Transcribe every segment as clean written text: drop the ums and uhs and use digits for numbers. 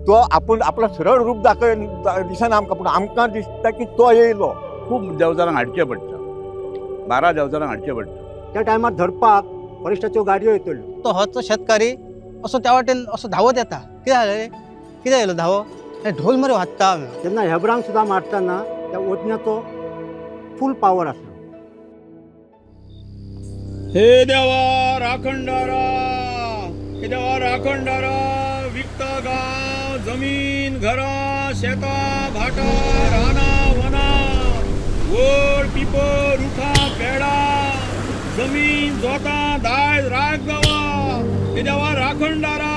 तो आपूण आपलो सरळ रूप दाखय दिसना आमकां, पूण आमकां दिसता की तो येयलो. खूब देंवचारांक हाडचें पडटा, 12 देंवचारांक हाडचें पडटा. त्या टायमार धरपाक फॉरेस्टाच्यो गाडयो येतल्यो. तो होच शेतकारी असो त्या वाटेन असो धांवत येता, कितें जालें रे, कितें येयलो धांवो, आनी ढोल मरे वाजता आमी. तेन्ना हेबरांक सुद्दां मारतना त्या ओतण्याचो फूल पावर आसलो. हे देवा राखणदारा, हे देवा राखणदारा, विकता गांव जमीन घरां शेतां भाटां रानां वनां वड पिपळ रुखां पेडां जमीन जोतां दायज राख जावा. हे देवा राखणदारा,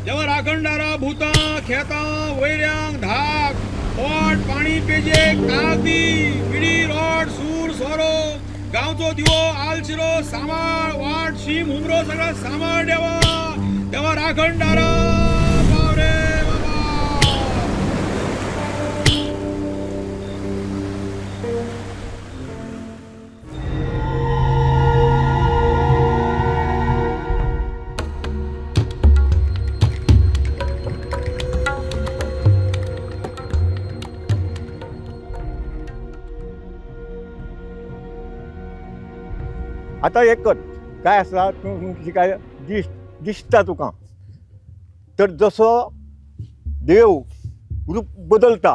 देवा राखणदारा, भुतां खेतां वैऱ्यांक धाक पोट पाणी पेजेक ताक दी, विडी रोड सूर सोरो गांवचो दिवो आलशिरो सांबाळ वाट शीम हुमरो सगळा सांबाळ देवा, देवा राखणदारा पाव रे बाबा. आतां एकच काय आसा, तूं जी काय दिसता तुका, तर जसो देव रूप बदलता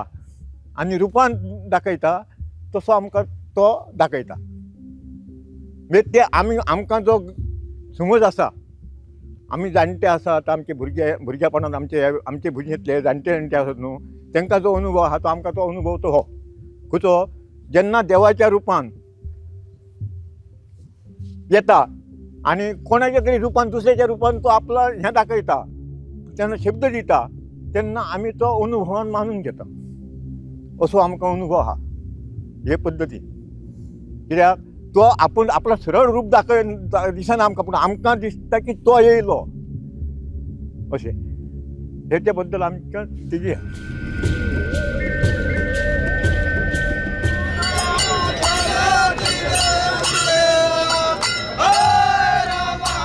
आनी रुपान दाखयता तसो आमकां तो दाखयता. म्हणजे ते आमी आमकां जो समज आसा, आमी जाणटे आसा, आतां आमचे भुरगे भुरगेपणांत आमचे आमचे भुरगेंतले जाणटे जाणटे आसात न्हू, तांकां जो अनुभव आहा तो आमकां तो अनुभव तो हो खंयचो, जेन्ना देवाच्या रुपान येता आनी कोणाच्या तरी रुपान दुसऱ्याच्या रुपान तो आपलो हें दाखयता, तेन्ना शब्द दिता, तेन्ना आमी तो अनुभवान मानून घेता. असो आमकां अनुभव आहा हे पद्दतीन. कित्याक तो आपूण आपलो सरळ रूप दाखय दिसना आमकां, पूण आमकां दिसता की तो येयलो अशें. हेच्या बद्दल आमकां तेजी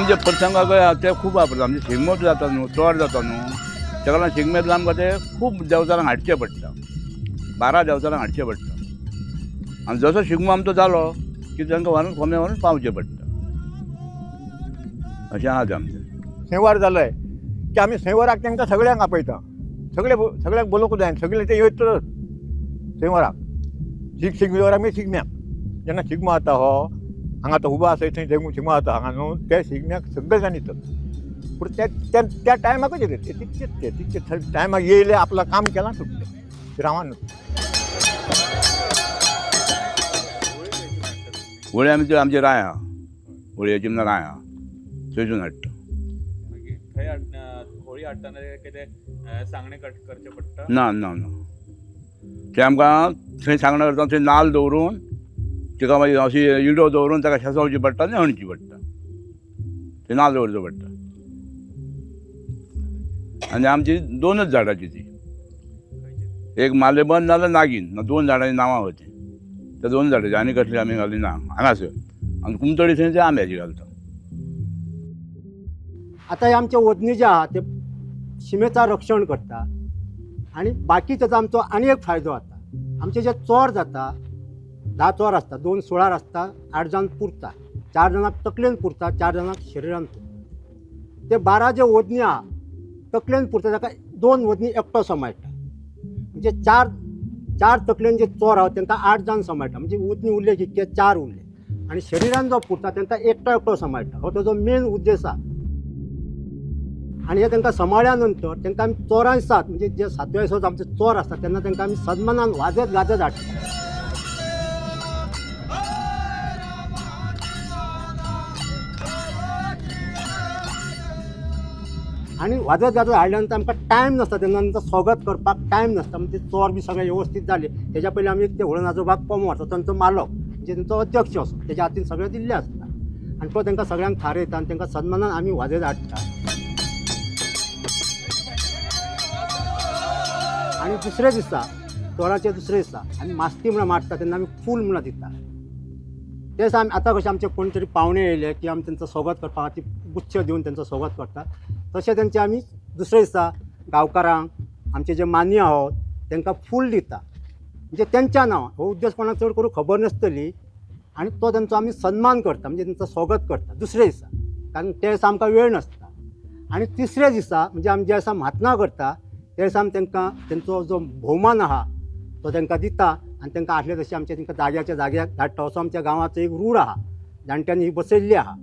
आमचे प्रसंगाक ते खूब वापरता. आमचे शिगमो जाता न्हू, चोर जाता न्हू, ताका लागून शिगम्यांतल्यान आमकां ते खूब देंवचारांक हाडचें पडटा, 12 देंवचारांक हाडचें पडटा. आनी जसो शिगमो आमचो जालो की तांकां व्हरून कोंब्या व्हरून पावचें पडटा, अशें आहा तें आमचें. सेवार जाले की आमी सेवाराक तांकां सगळ्यांक आपयता, सगळे सगळ्यांक बोलोवंक जाय, सगळे ते येतच सेवाराक. शिगम्याक आमी शिगम्याक जेन्ना शिगमो जाता हो हांगा तो उबो आसा थंय शिगमो जाता हांगा न्हू, ते शिगम्याक सगळे जाण येतात. पूण त्या त्या त्या टायमाकच येतात ते, तितकेच ते तितके टायमाक येयले, आपलं काम केलां, सुटले रावान. होळी आमी ते आमची राय आहा, होळयेची म्हणल्यार राय आहा, थंयसून हाडटा. मागीर थंय होळी हाडटना कितें सांगणें करचें पडटा? ना ना ना, ते आमकां थंय सांगणें करता, थंय नाल्ल दवरून तिका मागीर अशी इडो दवरून ताका शेजोवची पडटा आनी हणची पडटा, थंय नाल्ल दवरचो पडटा. आनी आमची दोनच झाडाची ती, एक मालेबंद नाल्यार नागीन, ना दोन झाडांची नांवां होती, त्या दोन झाडाची आनी कसली आमी घाली ना हांगासर. आनी कुमतडी थंय ते आंब्याची घालता. आतां हे आमचे ओदनी जे आहा ते शिमेचा रक्षण करता आनी बाकी तेजो आमचो आनी एक फायदो जाता. आमचे जे चोर जाता, 10 चोर आसता, 2 सुळार आसता, 8 जाण पुरता, 4 जाणांक तकलेन पुरता, 4 जाणांक शरिरान पुरता. ते 12 जे ओदनी आहा तकलेन पुरता ताका 2 ओदनी एकटो सांबाळटा, म्हणजे 4 तकलेन जे चोर आहा तांकां 8 जाण सांबाळटा, म्हणजे ओदनी उरले कितके 4 उरले. आनी शरिरान जो पुरता तांकां एकटो एकटो सांबाळटा. हो ताजो मेन उद्देश आहा. आनी हे तांकां सांबाळ्या नंतर तांकां आमी चोरां सात म्हणजे जे सातव्या दिसा आमचे चोर आसता तेन्ना तांकां आमी सन्मानान वाजत गाजत हाडटा. आनी वाजत गाजत हाडल्या नंतर आमकां टायम नासता, तेन्ना तांचो स्वागत करपाक टायम नासता, म्हणजे चोर बी सगळे वेवस्थीत जाले तेज्या पयलीं आमी ते होळनाचो भाग कोंबो व्हरता, तांचो मालक म्हणजे तांचो अध्यक्ष असो तेज्या हातीन सगळें दिल्लें आसता आनी तो तांकां सगळ्यांक थारयता आनी तांकां सन्मानान आमी वाजयत हाडटा. आनी दुसरे दिसा चोराचे दुसरे दिसा आमी मास्ती म्हणून मारता तेन्ना आमी फूल म्हणून दिता. ते दिसा आमी आतां कशें आमचे कोण तरी पावणे येयले की आमी तांचो स्वागत करपा खातीर गुच्छ दिवन तांचो स्वागत करता, तशें तेंचे आमी दुसरे दिसा गांवकारांक आमचे जे मान्य आहोत तांकां फूल दिता, म्हणजे तेंच्या नांवान. हो उद्देश कोणाक चड करून खबर नासतली आनी तो तेंचो आमी सन्मान करता, म्हणजे तेंचो स्वागत करता दुसऱ्या दिसा, कारण त्या दिसा आमकां वेळ नासता. आनी तिसऱ्या दिसा म्हणजे आमी ज्या दिसा म्हातना करता त्या दिसा आमी तांकां तेंचो जो भोवमान आहा तो तांकां दिता आनी तांकां आसले तशें आमच्या तांकां जाग्याच्या जाग्याक धाडटा. असो आमच्या गांवाचो एक रूढ आहा, जाणट्यांनी ही बसयल्ली आहा.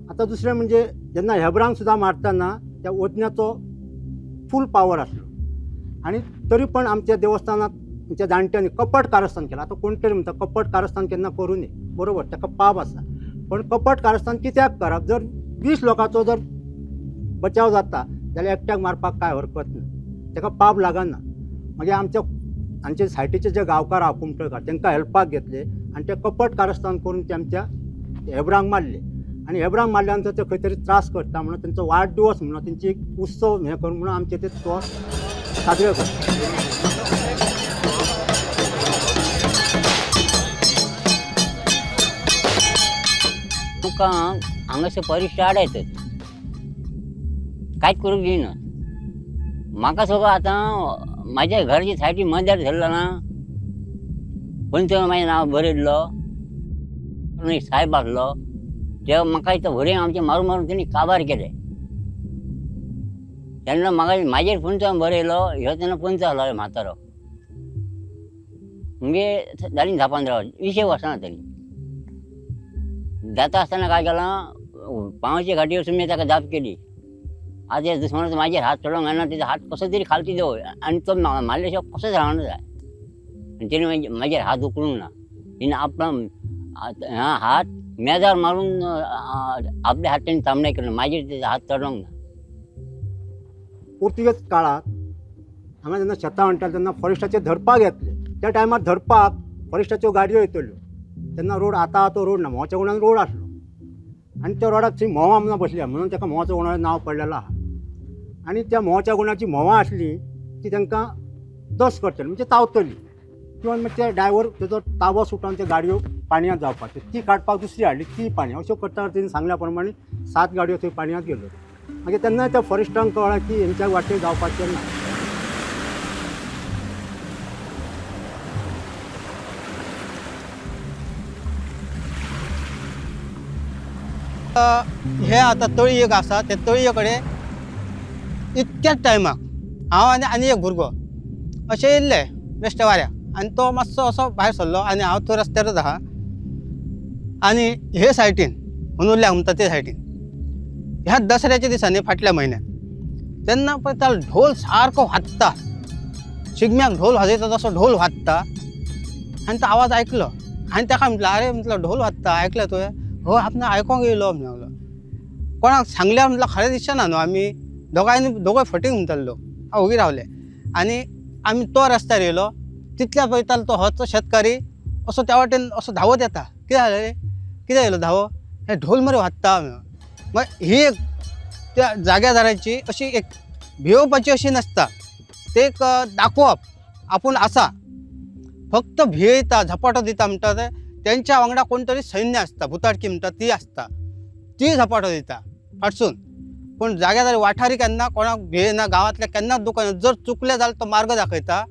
आतां दुसरें म्हणजे जेन्ना हेब्रांक सुद्दां मारतना त्या वजनाचो फूल पावर आसलो आनी तरी पण आमच्या देवस्थानात आमच्या जाणट्यांनी कपट कारस्थान केलां. आतां कोण तरी म्हणटा कपट कारस्थान केन्ना करूं न्ही, बरोबर, ताका पाप आसा, पण कपट कारस्थान कित्याक करप? जर 20 लोकांचो जर बचाव जाता जाल्यार एकट्याक मारपाक कांय हरकत ना, ताका पाप लागना. मागीर आमच्या आमचे सायटीचे जे गांवकार आहा कुमटकार तांकां हेल्पाक घेतले आनी ते कपट कारस्थान करून ते आमच्या हेब्रांक मारले. आनी हेब्रांक मारल्या नंतर ते खंय तरी त्रास करता म्हणून तेंचो वाडदिवस म्हणून तेंची एक उत्सव हें करून म्हणून आमचे ते तो साजरे करता. तुका हांगासर फॉरेस्ट आडायतात, कांयच करूंक दिना म्हाका. सगळं आतां म्हाज्या घराच्या सायडी मजार धरलो ना, पंच म्हाजें नांव बरयल्लो एक सायब आसलो, ते म्हाका इतलो भुरग्यांक आमचें मारून मारून तेणी काबार केले. तेन्ना म्हाका म्हाजेर पंचान बरयलो ह्यो, तेन्ना पंच आसलो म्हातारो, म्हणजे जालीं 10-15 20 वर्सां जातलीं. जाता आसतना काय केलां, पावचे घाटी वचून मी ताका जाप केली, आज ह्या दुस्मानाचो म्हाजेर हात चडोवंक जायना, तेजो हात कसो तरी खालती दवर आनी तो मारले शिवाय कसोच रावना जाय. आनी तेणी म्हाजेर हात उखलूंक ना, तेणी आपलो हात मेजार मारून आपले हात तेणी तांबडे केले, म्हाजेर तेजो हात चडोवंक ना. पुर्तुगेज काळांत हांगा जेन्ना शेतां म्हणटाले तेन्ना फॉरेस्टाचे धरपाक येतले, त्या टायमार धरपाक फॉरेस्टाच्यो गाडयो येतल्यो. तेन्ना रोड आतां तो रोड ना, म्होंवाच्या गुणान रोड आसलो आनी त्या रोडाक थंय म्होंवा म्हणून बसल्या म्हणून ताका म्होंवाचो गुणा नांव पडलेलो आहा. आनी त्या म्होंवाच्या गुणाची म्होंवां आसली ती तांकां दस करतली, म्हणजे तावतली, किंवा मागीर ते ड्रायवर तेजो ताबो सुटोन त्यो गाडयो पाणयांत जावपाच्यो, ती काडपाक दुसरी हाडली ती पाणी, अश्यो करता तेणी सांगल्या प्रमाणे 7 गाडयो थंय पाणयांत गेल्यो. मागीर तेन्ना त्या फॉरेस्टांक कळ्ळें की हेंच्या वाटेर जावपाचें ना. हे आतां तळी एक आसा, त्या तळये कडेन इतक्याच टायमाक हांव आनी आनी एक भुरगो अशें येयल्ले बेश्टे वाऱ्याक, आनी तो मातसो असो भायर सरलो आनी हांव थंय रस्त्यारच आहा. आनी हे सायटीन हुनुल्ल्या म्हणटा ते सायटीन ह्या दसऱ्याच्या दिसांनी फाटल्या म्हयन्यात तेन्ना पळय त्या ढोल सारको वाजता, शिगम्याक ढोल वाजयता तसो ढोल वाजता. आनी तो आवाज आयकलो आनी ताका म्हटलं, अरे म्हटलं ढोल वाजता आयकलें तुवें? हय, आपणाक आयकोंक येयलो म्हणलो. कोणाक सांगल्यार म्हटलं खरें दिसचें ना न्हू, आमी दोगांयनी दोगोय फटींग म्हणटाले लोक, हांव ओगी रावले. आनी आमी तो रस्त्यार येयलो, तितल्या पळयतालो तो होच शेतकारी असो त्या वाटेन असो धांवत येता. कितें जालें रे, कितें येयलो धांवो, हे ढोल मरे वाजता. मागीर ही एक त्या जाग्यादाराची अशी एक भियोवपाची अशी नासता, ते एक दाखोवप आपूण आसा, फक्त भियेता झपाटो दिता म्हणटा ते तेंच्या वांगडा कोण तरी सैन्य आसता, भुताटकी म्हणटा ती आसता, ती झपाटो दिता फाटसून. पूण जाग्यादार वाठारी केन्ना कोणाक भियेना, गांवांतल्या केन्नाच दुखना, जर चुकलें जाल्यार तो मार्ग दाखयता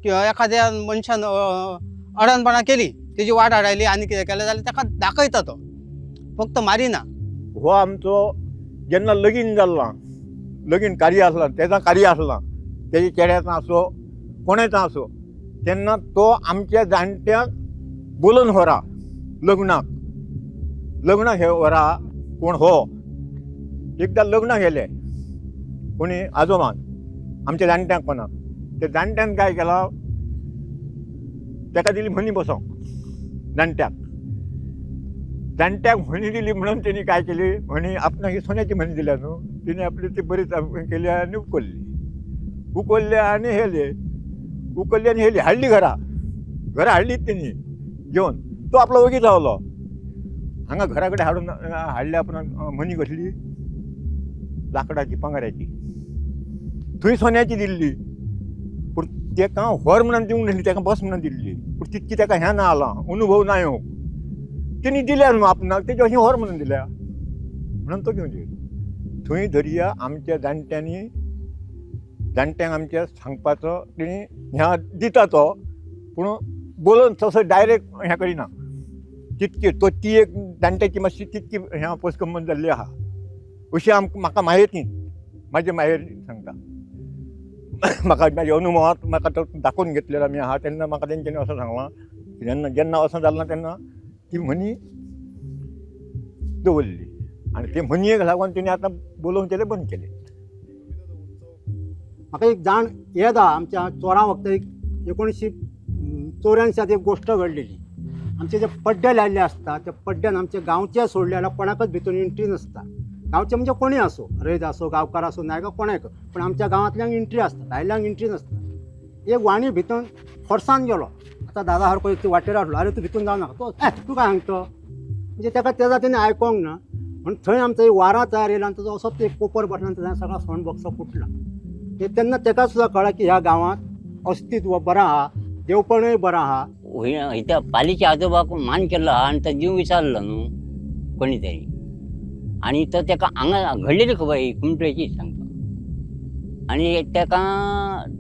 किंवा एखाद्या मनशान अडाणपणां केली, तेजी वाट आडायली आनी कितें केलें जाल्यार ताका दाखयता तो, फक्त मारिना. हो आमचो जेन्ना लगीन जाल्लां, लगीन कार्य आसलां, तेजा कार्य आसलां, तेजे चेड्याचो आसो कोणाचो आसो, तेन्ना तो आमच्या जाणट्यांक बोलोवन व्हरा लग्नाक, लग्नाक हे व्हरा. कोण हो एकदां लग्नाक गेले कोणी आजोबान आमच्या जाणट्यांक कोणाक, ते जाणट्यान काय केलां, ताका दिली म्हणी बसोंक जाणट्याक, जाणट्याक म्हणी दिली म्हणून तेणी काय केली, म्हणी आपणाक ही सोन्याची म्हणी दिल्या न्हू, तेणी आपली ती बरीच केली आनी उखल्ली, उखल्ली आनी हेली, उखल्ली आनी हेली हाडली घरा, घरा हाडली तेणी घेवन तो आपलो वगीच रावलो. हांगा घरा कडेन हाडून हाडल्या उपरांत म्हणी कसली लांकडाची पांगऱ्याची, थंय सोन्याची दिल्ली, पूण तेका व्हर म्हणून दिवंक नासली, तेका बस म्हणून दिल्ली, पूण तितकी तेका हें ना आलां अनुभव ना येवंक, तेणी दिल्या न्हू आपणाक तेजे अशें व्हर म्हणून दिल्या म्हणून तो घेवन येयलो. थंय धरया आमच्या जाणट्यांनी जाणट्यांक आमच्या सांगपाचो तेणी ह्या दिता तो, पूण बोलोन तसो डायरेक्ट हें करिना तितकी तो ती एक जाणट्याची मातशी तितकी ह्या पोसकंबन जाल्ली आहा अशी आमकां म्हाका म्हायती म्हाजे माहेर सांगता म्हाका म्हाज्या अनुभवांत म्हाका तो दाखोवन घेतलेलो आमी आहा तेन्ना म्हाका तेंच्यांनी असो सांगलां जेन्ना जेन्ना असो जालें तेन्ना ती म्हणी दवरली आनी ते म्हणयेक लागून तेणी आतां बोलोवन केलें बंद केलें. म्हाका एक जाण येता आमच्या चोरां वखदां एक 1984 एक गोश्ट घडलेली. आमचे जे पड्डे लायिल्ले आसता त्या पड्ड्यान आमचे गांवचे सोडले जाल्यार कोणाकच भितर एंट्री नासता. गांवचे म्हणजे कोणूय आसूं, रयत आसूं, गांवकार आसूं, नायक कोणाक, पूण आमच्या गांवांतल्यांक एंट्री आसता, भायल्यांक एंट्री नासता. एक वाणी भितर फोर्सान गेलो. आतां दादा सारको एक वाटेर आसलो, आरे तूं भितून जावं नाका, तो ए तूं काय सांगता म्हणजे ताका त्या जातीन आयकोंक ना. म्हण थंय आमचो एक वारां तयार येयला आनी ताजो असोच एक कोपर बसला आनी ताणें सगळो सोंड बक्सो फुटला. ते तेन्ना ताका सुद्दां कळ्ळें की ह्या गांवांत अस्तित्व बरें आहा, देवपणूय बरें आहा. त्या पालीच्या आजोबाक मान केल्लो आहा आनी तो जीव विचारलो न्हू कोणी तरी, आनी तो तेका हांगा घडलेली खबर ही कुमटेची सांगता, आनी तेका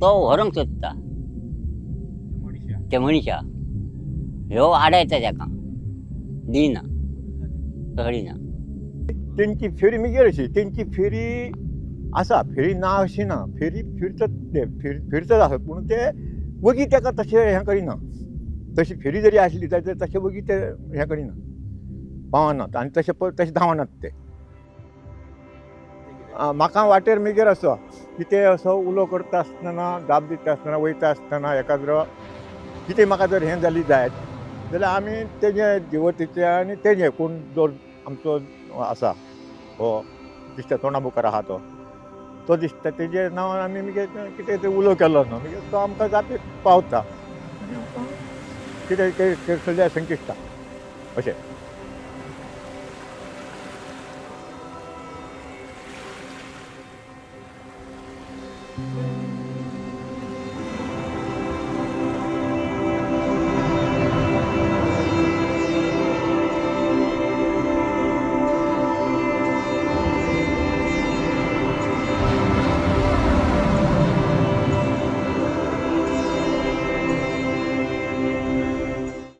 तो व्हरूंक सोदता ते मनशा, ह्यो आडायता तेका दिना कळिना. तेंची फेरी मागीर अशी तेंची फेरी आसा, फेरी ना अशी ना, फेरी फिरतात ते फिरतात आसत, पूण ते वगी तेका तशें हें करिना. तशी फेरी जरी आसली जाल्यार तशें वगी ते हें करिना, पावनात आनी तशें तशें धांवनात ते. म्हाका वाटेर मागीर असो कितें असो उलो करता आसतना जाप दिता आसतना वयता आसतना एकाद्रो कितें म्हाका जर हें जाली जायत जाल्यार आमी तेजे देवतेचे आनी तेजे कोण जो आमचो आसा हो दिसता तोंडा मुखार आहा तो तो दिसता तेजे नांवान आमी मागीर कितें ते उलो केलो न्हू मागीर तो आमकां जापीक पावता कितें सगळ्या संकिश्टा अशें.